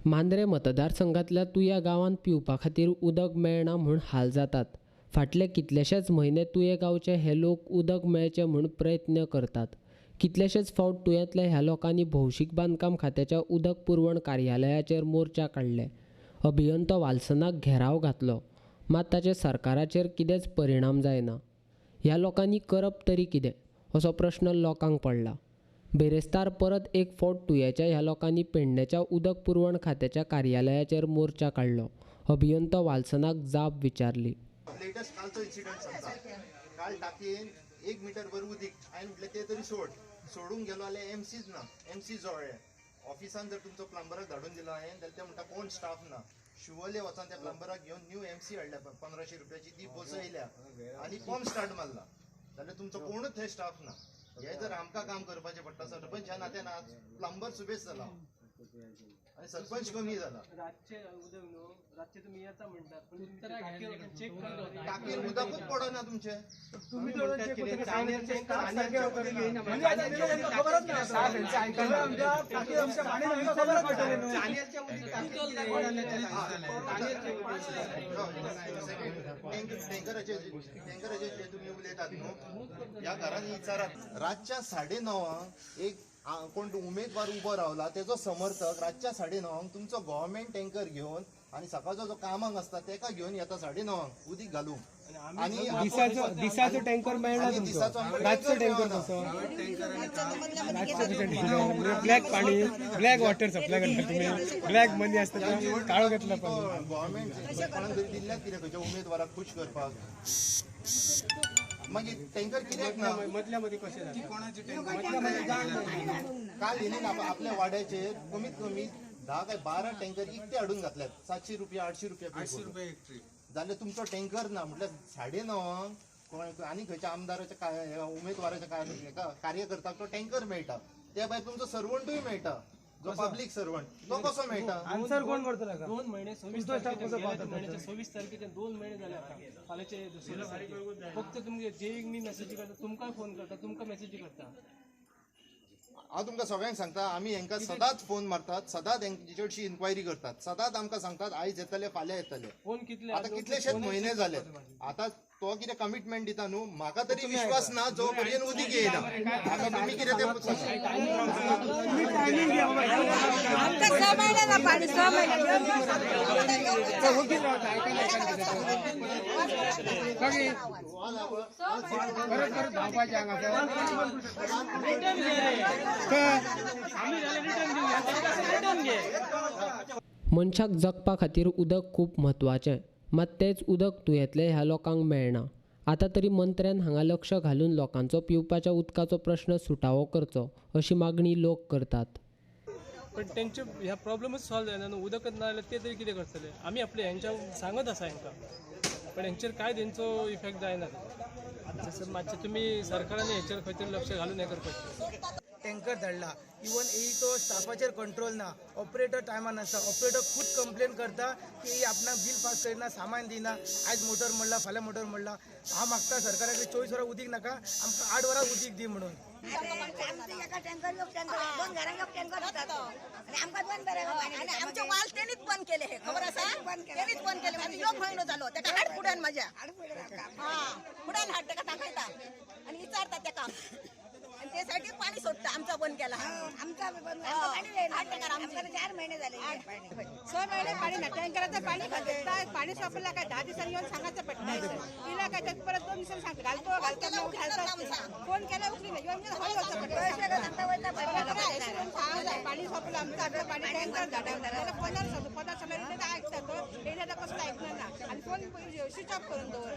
मांद्रें मतदारसंघांतल्या तुया गांवांत पिवपा खातीर उदक मेळना म्हूण हाल जातात. फाटले कितलेशेच म्हयने तुयें गांवचे हे लोक उदक मेळचें म्हूण प्रयत्न करतात. कितलेशेच फावट तुयेंतल्या ह्या लोकांनी भौशीक बांदकाम खात्याच्या उदक पुरवण कार्यालयाचेर मोर्चा काडले. अभियंतो वाल्सनाक घेराव घातलो, मात ताचे सरकाराचेर कितेंच परिणाम जायना. ह्या लोकांनी करप तरी कितें असो प्रश्न लोकांक पडला. बेरेस्तार परत एक फावट तुयेच्या ह्या लोकांनी पेडणेच्या उदक पुरवण खात्याच्या कार्यालयाचेर मोर्चा काडलो. अभियंतो वाल्सनाक जाप विचारली. लेटेस्ट कालचो इन्सिडंट सांगता. काल टाकयेन 1 मिटर भर उदीक हांवें म्हटलें तें तरी सोड, सोडूंक गेलो जाल्यार एमसीच ना, एमसी जळ्ळे. ऑफिसान जर तुमचो प्लंबराक धाडून दिलो हांवें जाल्यार ते म्हणटा कोण स्टाफ ना. शिवोले वचोन त्या प्लंबराक घेवन न्यू एमसी हाडल्या 1500 रुपयाची, ती बसयल्या आनी पंप स्टार्ट मारला. जाल्यार तुमचो कोणूच थंय स्टाफ ना. हे जर आमकां काम करपाचें पडटा सरपंच ह्या नात्यान आज प्लंबर सुबेज जाला आनी सरपंच कमी जाला. रातचे उदक न्हू, रातचे तुमी येता म्हणटात पण चेक करता. टाकयेन उदकूच पडना तुमचें. तुम्ही म्हणटात कितें टँकराचे जे तुम्ही उलयतात न्हू, ह्या घरान विचारात. रातच्या 9:30 एक कोण उमेदवार उबो रावला तेजो समर्थक रातच्या 9:30 तुमचो गव्हर्मेंट टँकर घेवन आनी सकाळचो जो कामाक आसता तेका घेवन येता 9:30 उदीक घालूंक. आनी दिसाचो टँकर मेळना तुमचो, रातचो टँकर कसो? ब्लॅक पाणी, ब्लॅक वॉटर सप्लाय करता तुमी, ब्लॅक मनी आसता तो काळो घेतला पाणी. गव्हर्मेंट कोणाक तरी दिल्ल्यात कितें खंयच्या उमेदवाराक खूश करपाक, मागीर टँकर कित्याक ना? मदल्या मदीं कशें जाता? काल हेणी आपल्या वाड्याचेर कमीत कमी 10 काय 12 टँकर इकते हाडून घातल्यात, 700 रुपया 800 रुपया जाल्यार तुमचो टँकर ना म्हटल्यार 9:30 कोण आनी खंयच्या आमदाराच्या उमेदवाराच्या कार्यकर्त्याक तो टँकर मेळटा. त्या भायर तुमचो सर्वंटूय मेळटा, जो पब्लीक सर्वंट तो कसो मेळटा? आन्सर कोण करतलो? 2 म्हयने 26 तारखेच्या 26 तारखेच्या 2 म्हयने जाले आता फाल्यांचे 26 तारखेक. फक्त तुमगे जेईक मी मेसेजी करता, तुमकां फोन करता, तुमकां मेसेजी करता. हांव तुमकां सगळ्यांक सांगता, आमी हेंकां सदांच फोन मारतात, सदांच हेंची चडशी इन्क्वायरी करतात, सदांच आमकां सांगतात आयज येतले फाल्यां येतले. फोन कितले आतां कितलेशेच म्हयने जाले. आतां तो कितें कमिटमेंट दिता न्हू, म्हाका तरी विश्वास ना जो पर्यंत उदीक येयना. आतां तुमी कितें तें आमकां 6 महिने ना पाणी, 6 महिने. परत परत धांवपाचें हांगासर. मनशाक जगपा खातीर उदक खूब म्हत्वाचें, मात तेंच उदक तुयेंतल्या ह्या लोकांक मेळना. आतां तरी मंत्र्यान हांगा लक्ष घालून लोकांचो पिवपाच्या उदकाचो प्रश्न सुटावो करचो अशी मागणी लोक करतात. पण तेंचे ह्या प्रॉब्लमच सॉल्व जायना न्हू, उदकच ना जाल्यार ते तरी कितें करतले? आमी आपले हेंच्या सांगत आसा हेंकां, पण हेंचेर कांय तेंचो इफेक्ट जायना. जसं मातशें तुमी सरकारान हेचेर खंय तरी लक्ष घालून हें करपाचें. टँकर धाडला, इवन एई तो स्टाफाचेर कंट्रोल ना, ऑपरेटर टायमान नासता. ऑपरेटर खूब कंप्लेन करता की आपणाक बील पास करिना, सामान दिना, आयज मोटर मोडला फाल्यां मोटर मोडला. हांव मागता सरकारा कडेन 24 वरां उदीक नाका, आमकां 8 वरां उदीक दी म्हणून. आमचे वाल तेणीच बंद केले, हे खबर आसा? तेणीच बंद केले. आनी एक म्हयनो जालो तेका हाड फुड्यान म्हाज्या, फुड्यान हाड तेका दाखयता आनी विचारता तेका, आनी ते साठी पाणी सोडटा. आमचा बंद केला, आमचा बंद. 4 महिने झाले, 6 महिने पाणी ना, टँकराचं पाणी घालतात. पाणी संपलं काय 10 दिवसांनी येऊन सांगायचं पडतं. तिला काय परत 2 दिवसांनी सांगतो, घालतो घालतो घालतो. फोन केला उकली नाही, येऊन हळू पडतं. पाणी संपलं आमचं, आता पाणी टँकर झाला. फोनार सांगतो, फोनार सांगल्यार ऐकतात, येयल्यार कसं ऐकणार ना. आणि फोन स्विच ऑफ करून दवर.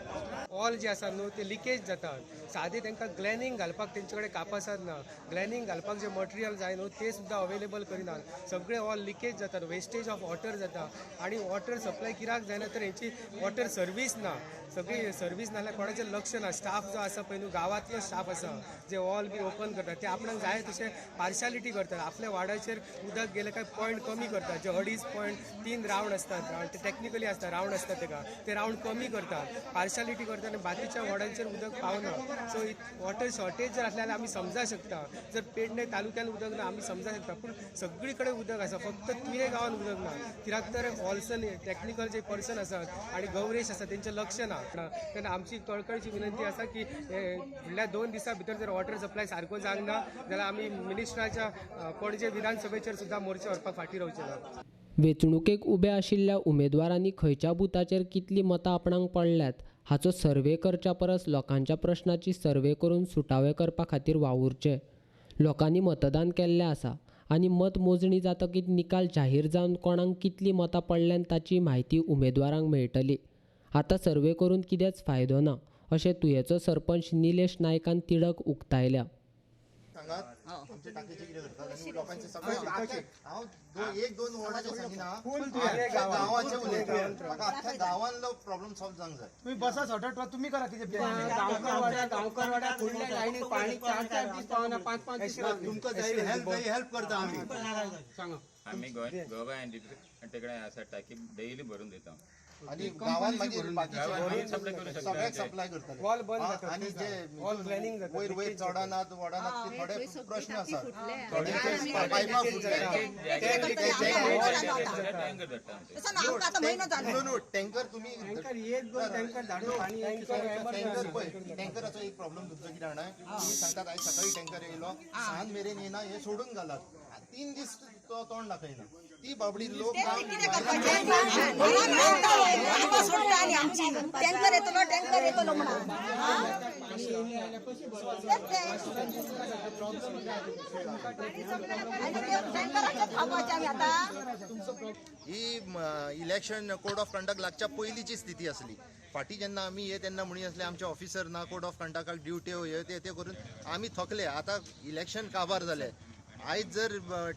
ऑल जे आसा न्हू ते लिकेज जातात. सादें तांकां ग्लॅनिंग घालपाक तेंचे कडेन कापासाद ना, ग्लॅनिंग घालपाक जे मटेरियल जाय न्हू ते सुद्दां अवेलेबल करिनात. सगळे ऑल लिकेज जातात, वेस्टेज ऑफ वॉटर जाता. आनी वॉटर सप्लाय कित्याक जायना तर हेंची वॉटर सर्वीस ना, सगळी सर्वीस नाल्यार कोणाचें लक्ष ना. स्टाफ जो आसा पळय न्हू, गांवांतलो स्टाफ आसा जे ऑल बी ओपन करतात, ते आपणाक जाय तशें पार्शालिटी करतात. आपल्या वाड्याचेर उदक गेलें काय पॉयंट कमी करतात, जे 2.5 पॉयंट 3 रावंड आसतात, रावंड ते टॅक्निकली आसता, रावंड आसता तेका ते रावंड कमी करतात, पार्शालिटी करतात आनी बाकीच्या वॉर्डांचेर उदक पावना. सो वॉटर शॉर्टेज जर आसलें जाल्यार आमी समजा शकता, जर पेडणे तालुक्यान उदक ना आमी समजा शकता, पूण सगळी कडेन उदक आसा, फक्त तुयें गांवान उदक ना. कित्याक तर ऑल्सन टॅक्निकल जे पर्सन आसात आनी गौरेश आसा तेंचें लक्ष ना. तेन्ना आमची कळकळची विनंती आसा की फुडल्या 2 दिसां भितर जर वॉटर सप्लाय सारको जावंक ना जाल्यार आमी मिनिस्टराच्या पणजे विधानसभेचेर सुद्दां मोर्चे व्हरपाक फाटीं रावचे ना. वेंचणुकेक उबे आशिल्ल्या उमेदवारांनी खंयच्या बुथाचेर कितलीं मतां आपणाक पडल्यात हाचो सर्वे करच्या परस लोकांच्या प्रश्नाची सर्वे करून सुटावे करपा खातीर वावुरचें. लोकांनी मतदान केल्लें आसा आनी मत मोजणी जातकीच निकाल जाहीर जावन कोणाक कितलीं मतां पडल्यात ताची म्हायती उमेदवारांक मेळटली. आतां सर्वे करून कितेंच फायदो ना अशें तुयेचो सरपंच निलेश नायकान तिडक उक्तायल्या. सांगात आमचे टाकीचे कितें करतात आनी लोकांचे सगळे हांव 1-2 वॉर्डाचे सांगिना, गांवाचे उलयता. म्हाका अख्ख्या गांवांतलो प्रॉब्लम सॉल्व जावंक जाय. तुम्ही बसा सॉर्ट तुम्ही करा कितें गांवकारवाड्या फुडल्या लायनीक पाणी 4-4 दीस पावना, 5-5 दीस. तुमकां जाय हेल्प जाय, हेल्प करता आमी. सांगा आमी गोवा टेकडे आसा टाकी डेली भरून दिता आनी गांवांत मागीर बाकीचे सगळ्याक सप्लाय करतले. वॉल बंद जाता, आनी जे वॉल प्लॅनिंग जाता, वयर वयर चडनात वडनात ते थोडे प्रश्न आसात, थोडे पायपां फुटले. टँकर तुम्ही टँकर पळय, टँकराचो एक प्रॉब्लम तुमचो कितें जाणा, तुमी सांगतात आयज सकाळी टँकर येयलो, सांज मेरेन येयना, हें सोडून घालात, 3 दीस तो तोंड दाखयना. ती बाबडी लोक टँकर येतलो, टँकर येतलो म्हणून ही इलेक्शन कोड ऑफ कंडक्ट लागच्या पयलींची स्थिती आसली. फाटीं जेन्ना आमी ये तेन्ना म्हणी आसले आमचे ऑफिसर ना, कोड ऑफ कंडक्टाक ड्युट्यो हे ते करून आमी थकले. आतां इलेक्शन काबार जालें. आयज जर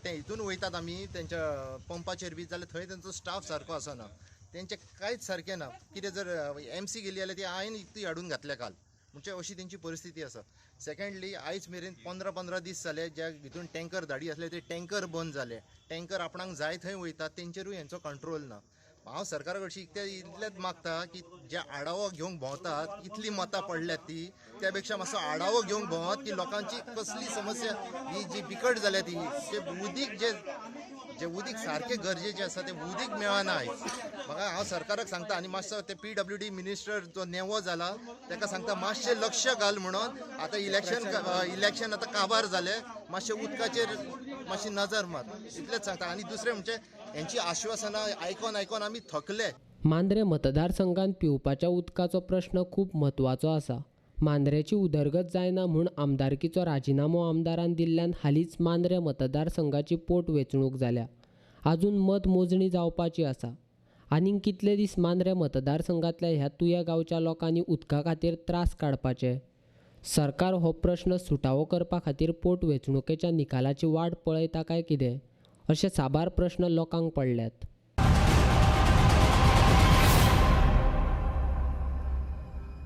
ते हितून वयतात आमी तेंच्या पंपाचेर बी जाल्यार थंय तेंचो स्टाफ सारको आसना, तेंचें कांयच सारकें ना. कितें जर एमसी गेली जाल्यार ती आयन ती हाडून घातल्या काल, म्हणजे अशी तेंची परिस्थिती आसा. सेकंडली आयज मेरेन 15-15 दीस जाले ज्या हितून टँकर धाडी आसले ते टँकर बंद जाले. टँकर आपणाक जाय थंय वयतात, तेंचेरूय हेंचो कंट्रोल ना. हांव सरकारा कडशी इतलेंच मागता की जे आडावो घेवंक भोंवतात, इतली मतां पडल्यात ती त्या पेक्षा मातसो आडावो घेवंक भोंवात की लोकांची कसली समस्या ही जी बिकट जाल्या ती, ते उदीक जे उदीक सारकें गरजेचें आसा तें उदीक मेळना आयज. म्हाका हांव सरकाराक सांगता आनी मातसो ते PWD minister जो नेवो जाला ताका सांगता मातशें लक्ष घाल म्हणून. आतां इलेक्शन आतां काबार जालें, मातशें उदकाचेर मातशी नजर मार, इतलेंच सांगता. आनी दुसरें म्हणजे हेंची आश्वासनां आयकोन आयकोन आमी थकले. मांद्रे मतदारसंघात पिवपाच्या उदकाचो प्रश्न खूब म्हत्वाचो आसा. मांद्रेची उदरगत जायना म्हूण आमदारकीचो राजिनामो आमदारान दिल्ल्यान हालींच मांद्रे मतदारसंघाची पोट वेंचणूक जाल्या. आजून मत मोजणी जावपाची आसा. आनीक कितले दीस मांद्रे मतदारसंघांतल्या ह्या तुया गांवच्या लोकांनी उदका खातीर त्रास काडपाचे? सरकार हो प्रश्न सुटावो करपा खातीर पोट वेंचणुकेच्या निकालाची वाट पळयता काय कितें अशे साबार प्रश्न लोकांक पडल्यात.